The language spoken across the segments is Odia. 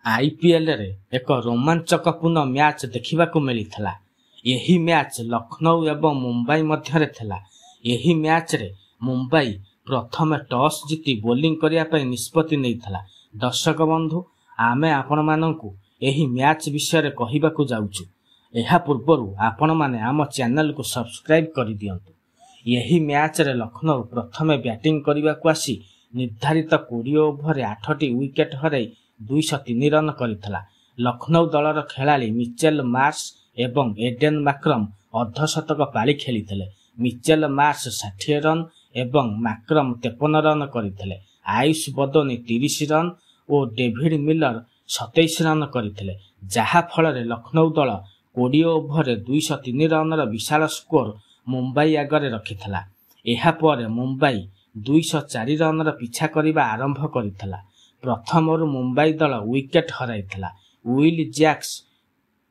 ଆଇପିଏଲରେ ଏକ ରୋମାଞ୍ଚକପୂର୍ଣ୍ଣ ମ୍ୟାଚ୍ ଦେଖିବାକୁ ମିଳିଥିଲା। ଏହି ମ୍ୟାଚ୍ ଲକ୍ଷ୍ନୌ ଏବଂ ମୁମ୍ବାଇ ମଧ୍ୟରେ ଥିଲା। ଏହି ମ୍ୟାଚରେ ମୁମ୍ବାଇ ପ୍ରଥମେ ଟସ୍ ଜିତି ବୋଲିଂ କରିବା ପାଇଁ ନିଷ୍ପତ୍ତି ନେଇଥିଲା। ଦର୍ଶକ ବନ୍ଧୁ, ଆମେ ଆପଣମାନଙ୍କୁ ଏହି ମ୍ୟାଚ୍ ବିଷୟରେ କହିବାକୁ ଯାଉଛୁ। ଏହା ପୂର୍ବରୁ ଆପଣମାନେ ଆମ ଚ୍ୟାନେଲକୁ ସବସ୍କ୍ରାଇବ୍ କରିଦିଅନ୍ତୁ। ଏହି ମ୍ୟାଚରେ ଲକ୍ଷ୍ନୌ ପ୍ରଥମେ ବ୍ୟାଟିଂ କରିବାକୁ ଆସି ନିର୍ଦ୍ଧାରିତ 20 ଓଭରରେ 8ଟି ୱିକେଟ୍ ହରାଇ 203 ରନ୍ କରିଥିଲା। ଲକ୍ଷ୍ନୌ ଦଳର ଖେଳାଳି ମିଚେଲ ମାର୍ଶ ଏବଂ ଏଡେନ ମାକ୍ରମ ଅର୍ଦ୍ଧଶତକ ପାଳି ଖେଳିଥିଲେ। ମିଚେଲ ମାର୍ଶ 60 ରନ୍ ଏବଂ ମାକ୍ରମ 53 ରନ୍ କରିଥିଲେ। ଆୟୁଷ ବଦୋନି 30 ରନ୍ ଓ ଡେଭିଡ ମିଲର 27 ରନ୍ କରିଥିଲେ, ଯାହା ଫଳରେ ଲକ୍ଷ୍ନୌ ଦଳ 20 ଓଭରରେ 203 ରନ୍ର ବିଶାଳ ସ୍କୋର ମୁମ୍ବାଇ ଆଗରେ ରଖିଥିଲା। ଏହା ପରେ ମୁମ୍ବାଇ 204 ରନ୍ର ପିଛା କରିବା ଆରମ୍ଭ କରିଥିଲା। ପ୍ରଥମରୁ ମୁମ୍ବାଇ ଦଳ ୱିକେଟ୍ ହରାଇଥିଲା। Will Jacks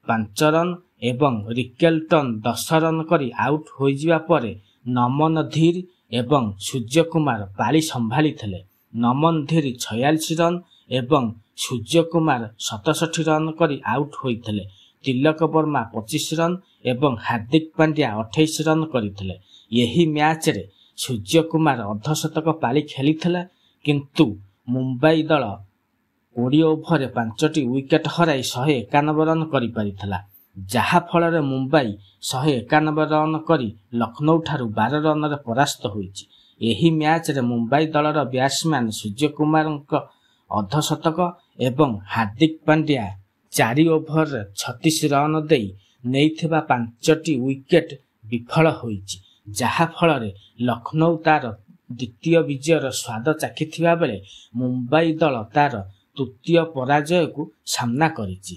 5 run ଏବଂ ରିକେଲଟନ୍ 10 ରନ୍ କରି ଆଉଟ୍ ହୋଇଯିବା ପରେ ନମନ ଧୀର ଏବଂ ସୂର୍ଯ୍ୟକୁମାର ପାଳି ସମ୍ଭାଳିଥିଲେ। ନମନ ଧୀର 46 ରନ୍ ଏବଂ ସୂର୍ଯ୍ୟକୁମାର 67 ରନ୍ କରି ଆଉଟ୍ ହୋଇଥିଲେ। ତିଲକ ବର୍ମା 25 ରନ୍ ଏବଂ ହାର୍ଦ୍ଦିକ ପାଣ୍ଡ୍ୟା 28 ରନ୍ କରିଥିଲେ। ଏହି ମ୍ୟାଚରେ ସୂର୍ଯ୍ୟକୁମାର ଅର୍ଦ୍ଧଶତକ ପାଳି ଖେଳିଥିଲେ, କିନ୍ତୁ ମୁମ୍ବାଇ ଦଳ 20 ଓଭରରେ 5ଟି ୱିକେଟ୍ ହରାଇ 191 ରନ୍ କରିପାରିଥିଲା, ଯାହା ଫଳରେ ମୁମ୍ବାଇ 191 ରନ୍ କରି ଲକ୍ଷ୍ନୌଠାରୁ 12 ରନରେ ପରାସ୍ତ ହୋଇଛି। ଏହି ମ୍ୟାଚରେ ମୁମ୍ବାଇ ଦଳର ବ୍ୟାଟ୍ସମ୍ୟାନ୍ ସୂର୍ଯ୍ୟକୁମାରଙ୍କ ଅର୍ଦ୍ଧଶତକ ଏବଂ ହାର୍ଦ୍ଦିକ ପାଣ୍ଡ୍ୟା 4 ଓଭରରେ 36 ରନ୍ ଦେଇ ନେଇଥିବା 5ଟି ୱିକେଟ୍ ବିଫଳ ହୋଇଛି, ଯାହା ଫଳରେ ଲକ୍ଷ୍ନୌ ତାର ଦ୍ୱିତୀୟ ବିଜୟର ସ୍ୱାଦ ଚାଖିଥିବା ବେଳେ ମୁମ୍ବାଇ ଦଳ ତାର ତୃତୀୟ ପରାଜୟକୁ ସାମ୍ନା କରିଛି।